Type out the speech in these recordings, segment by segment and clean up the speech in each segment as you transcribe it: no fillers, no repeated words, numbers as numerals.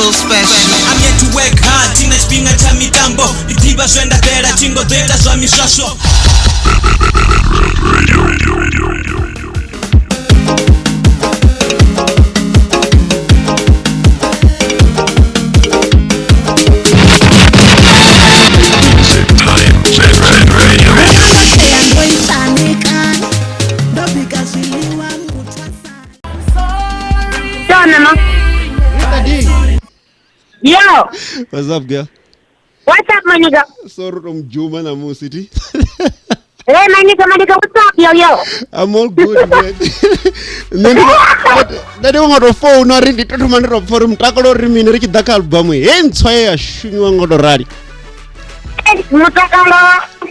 so special. I'm yet to work hard, thina tshifhinga tsha mitambo ndi ḓivha zwe nda ḓela thingo ḓo ita zwa miswaswo. Tona ma. Yo, What's up, girl? what's up, my nigga? Sorry, I'm Juma Namu City. Hey, my nigga, my nigga, what's up, yo, yo? I'm all good, man. Nṋe ndi nga to founa uri ndi to thoma ndi to pfa uri mutakalo uri mini ri tshi ḓa kha albamu he ntswa ye ya shumiwa ngo to rali. Mutakalo,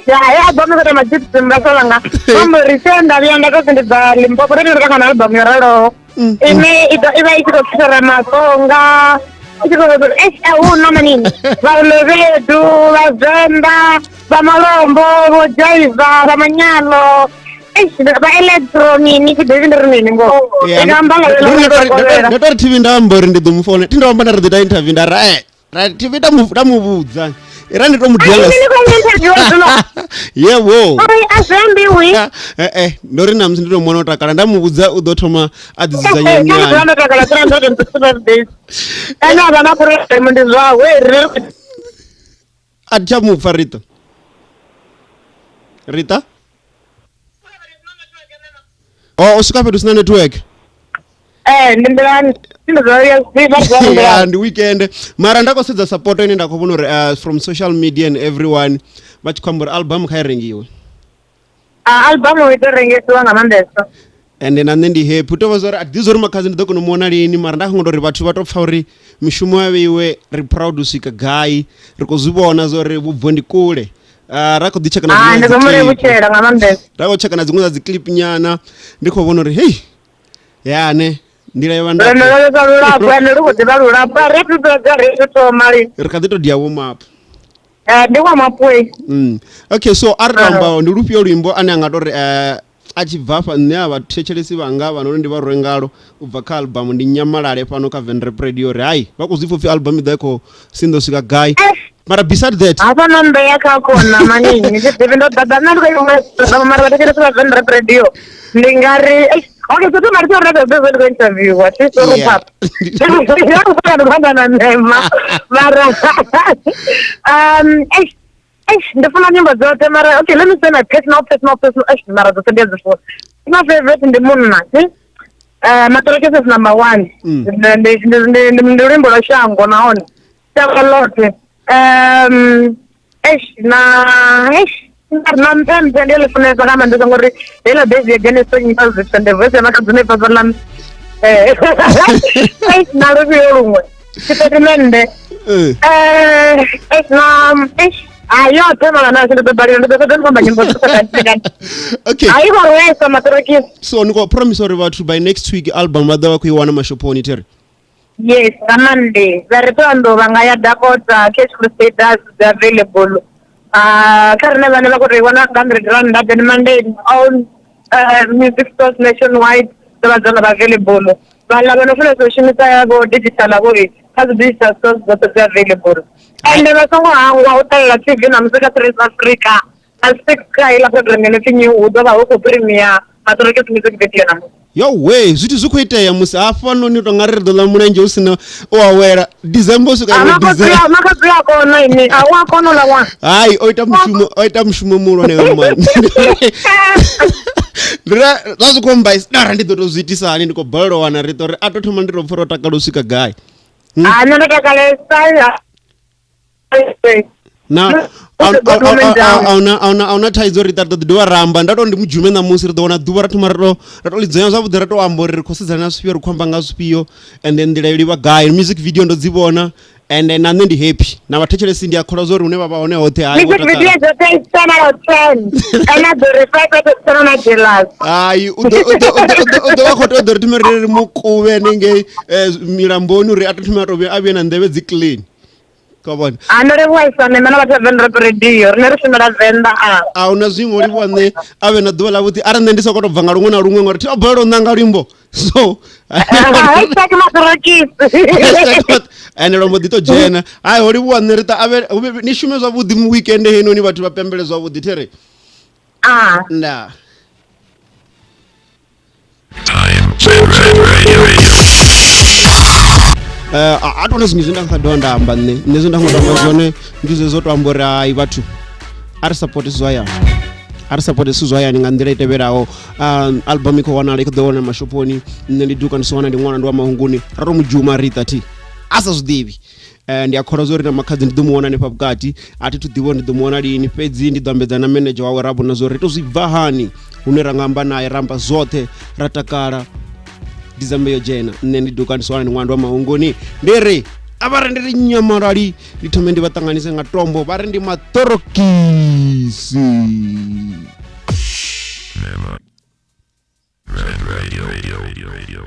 ya, ya, album iko tema gypsy mrasa langa. Mambo ri nda vhuya nda to ndi bva Limpopo ri ri kana album yo raloho. Ine i ḓo i vha i tshi khou fhira matonga, i tshi khou eh hu na manini. Vha Lovedu, vha Venḓa, vha Malombo, vho Jaiva, vha Manyalo. Eish, vha electro mini, tshi ḓivhi ndi ri mini ngoho. Yeah, Ndi amba nga ndo- ḽo kovhela. ndo tori TV nda amba uri ndi ḓo mu founa thi ndo amba nda ri ḓo ita interview nda ra eh ra TV nda mu nda mu vhudza ra ndi to mu Ai, diela ni khou interview zwino. yebo Ai, a zwi ambiwi. eh eh ndo ri namusi ndi to mona o takala nda mu vhudza u ḓo thoma a ḓi dzudzanya nyana ndo takala 365 days. Ene a vha na problem ndi zwawe ri a thi tsha mu pfa Rita Rita oh u swika fhethu hu sina network eh ndi nḓilani ndi zwa ya zwi vha zwa yeah, nḓilani. ndi weekend mara nda khou sedza support ine nda khou vhona uri from social media and everyone vha tshi khou amba uri album kha i rengiwe Ah, album i ḓo rengesiwa nga maanḓesa. ende na nṋe ndi happy u tou vha zwa uri a ḓi zwa uri makhadzi ndi ḓo kona u muona lini mara nda khou uri vhathu vha tou pfa uri mishumo ya vheiwe ri proud u swika gai ri khou zwi vhona zwa uri vhubvo ndi kule. Ra khou ḓi tsheka na Ah, dziṅwe ndi dza khou mu dzi clip. levhutshela nga maanḓesa. Ra khou tsheka na dziṅwe dza dzi clip nyana ndi khou vhona uri hei yane nḓila yo vha Lwendo ndapfu lwo vha lulapfu ende lu khou ḓi vha lulapfu a ri thu fhedza ri thu thoma lini. ri kha ḓi to dia warm up. Eh, ndi warm up we. Okay, so a ri to amba ndi lufhio luimbo ane a nga tori a tshi bva afha nṋe a vha thetshelesi vhanga vha nori ndi vha rwe ngalo u bva kha album ndi nyamalale fhano kha Venrap Radio uri hai vha khou zwi pfa upfi album i ḓo i khou sinḓa u swika gai mara beside that Hafha no mbeya kha kona manini thi ḓivhi ndo ḓaḓa nṋe ndi khou iṅwe mara vha thetshelesi vha Venrap Radio ndi nga ri eish, okay so thoma ndi uri ndi khou interviewa thi sorry Yeah. papa ndi khou amba na nema mara eish eish ndi funa nyimbo dzoṱhe mara okay let me say my personal personal personal eish mara dzoṱhe ndi a dzi funa my favorite ndi munna see Maṱorokisi is number one. Ndi ndi ndi ndi luimbo lwa shango nahone shango ḽoṱhe. Eish na eish na mphe ndi a ḽi funesa nga maanḓesa ngori heiḽa base ya Genesis nyimba and the voice ya Makhadzi no i pfa zwaḽa eish na lufhio luṅwe tshitatamennde eish na eish ha yoṱhe mara na ndi ḓo balelwa ndi ḓo fhedza ndi khou amba nyimbo dzo okay a i khou rwesa Maṱorokisi. So ni khou promise uri vhathu by next week album vha ḓo vha khou i wana mashophoni there. Yes, nga Monday. Vha ri Thohoyandou vha nga ya Dakota, Cash Crusaders dzi available. Ah, kha riṋe vhane vha khou tou i wana nga hundred rand then Monday all music stores nationwide dzo vha dzo no vha available. Vhaḽa vha no funesa u shumisa vho digital vho kha dzi digital stores dzoṱhe dzi available. Ende vha songo hangwa u ṱalela TV ṋamusi kha Trace Africa nga 6 kha heiḽa program yo no pfi New hu ḓo vha hu khou premiere Maṱorokisi music video ṋamusi. Yo we zwithu zwi khou itea musi hafhanoni u tonga ri ri ḓo ḽa mulenzhe u sina u awela December u swika Ah, iṅwe makhadzi December. makhadzi a kona ini a u a kona u ḽa ṅwana. Hai o ita mushumo o ita mushumo muhulwane nga maanḓa. Ndi ra zwa zwi khou mbaisa nda ndi ḓo to zwi itisa hani ndi khou balelwa u wana ri ṱo ri a to thoma ndi to pfa uri o takala u swika gai. Ah, nṋe ndo takalesa. Na ahuna thaidzo ri ḓo ḓi dovha ra amba nda to ndi mudzhume ṋamusi ri ḓo wana ḓuvha ra thoma ra to ra to ḽidzenya zwavhuḓi ra to amba uri ri khou sedzana na zwifhio ri khou amba nga zwifhio and then nḓila yo livha gai music video ndo dzi vhona and na nṋe ndi happy na vhathetshelesi ndi a kholwa zwa uri hune vha vha hone hoṱhe hai vho Music video takala dzoṱhe i 10 out of 10. Ene a ḓo ri 5 out of 10 na jealous. Hai u ḓo u ḓo u ḓo u ḓo u ḓo vha khou tea u ḓo ri thome ri ri mukuvhe hanengei milamboni uri a to thome a to vhuya a vhuye na nḓevhe dzi clean. Ka vhona. A ndo livhuwa isa nṋe na vhathu vha Venḓa Rap Radio. Rine ri shumela Venḓa a. A huna zwiṅwe o livhuwa nṋe a vhe na ḓuvha ḽavhuḓi arali nṋe ndi sokou tou bva nga luṅwe na luṅwe ngori thi o balelwa u ṋanga luimbo so Hashtag maṱorokisi. Ende lwa mbo ḓi to dzhena hai ho livhuwa nṋe ri ta avhe ni shume zwavhuḓi mu weekend heinoni vhathu vha pembele zwavhuḓi there Ah. Ndaa. Eh, a tona zwiṅwe zwine nda nga dovha nda amba nṋe nṋe zwine nda nga amba zwone ndi zwezwo to amba uri hai vhathu a ri support zwithu zwa hayani a ri support zwithu zwa hayani nga nḓila i tevhelaho. Album i khou wanala i khou ḓo wana mashophoni nṋe ndi duka ndi si wana ndi ṅwana ndi wa mahunguni ra to mudzhuma ri ita thi a sa zwiḓivhi. Ndi a kholwa zwori na makhadzi ndi ḓo mu wana hanefha vhukati a thi thu ḓivha uri ndi ḓo mu wana lini fhedzi ndi ḓo ambedzana na manager wawe ra vhona zwori ri to zwi bva hani hune ra nga amba naye ra amba zwoṱhe ra takala. December yo dzhena nṋe ndi duka ndi si wana ndi ṅwana ndi wa mahunguni ndi ri a vha ri ndi ri nyamalali ndi thome ndi vha ṱanganise nga tombo vha ri ndi maṱorokisi. Radio, radio, radio, radio.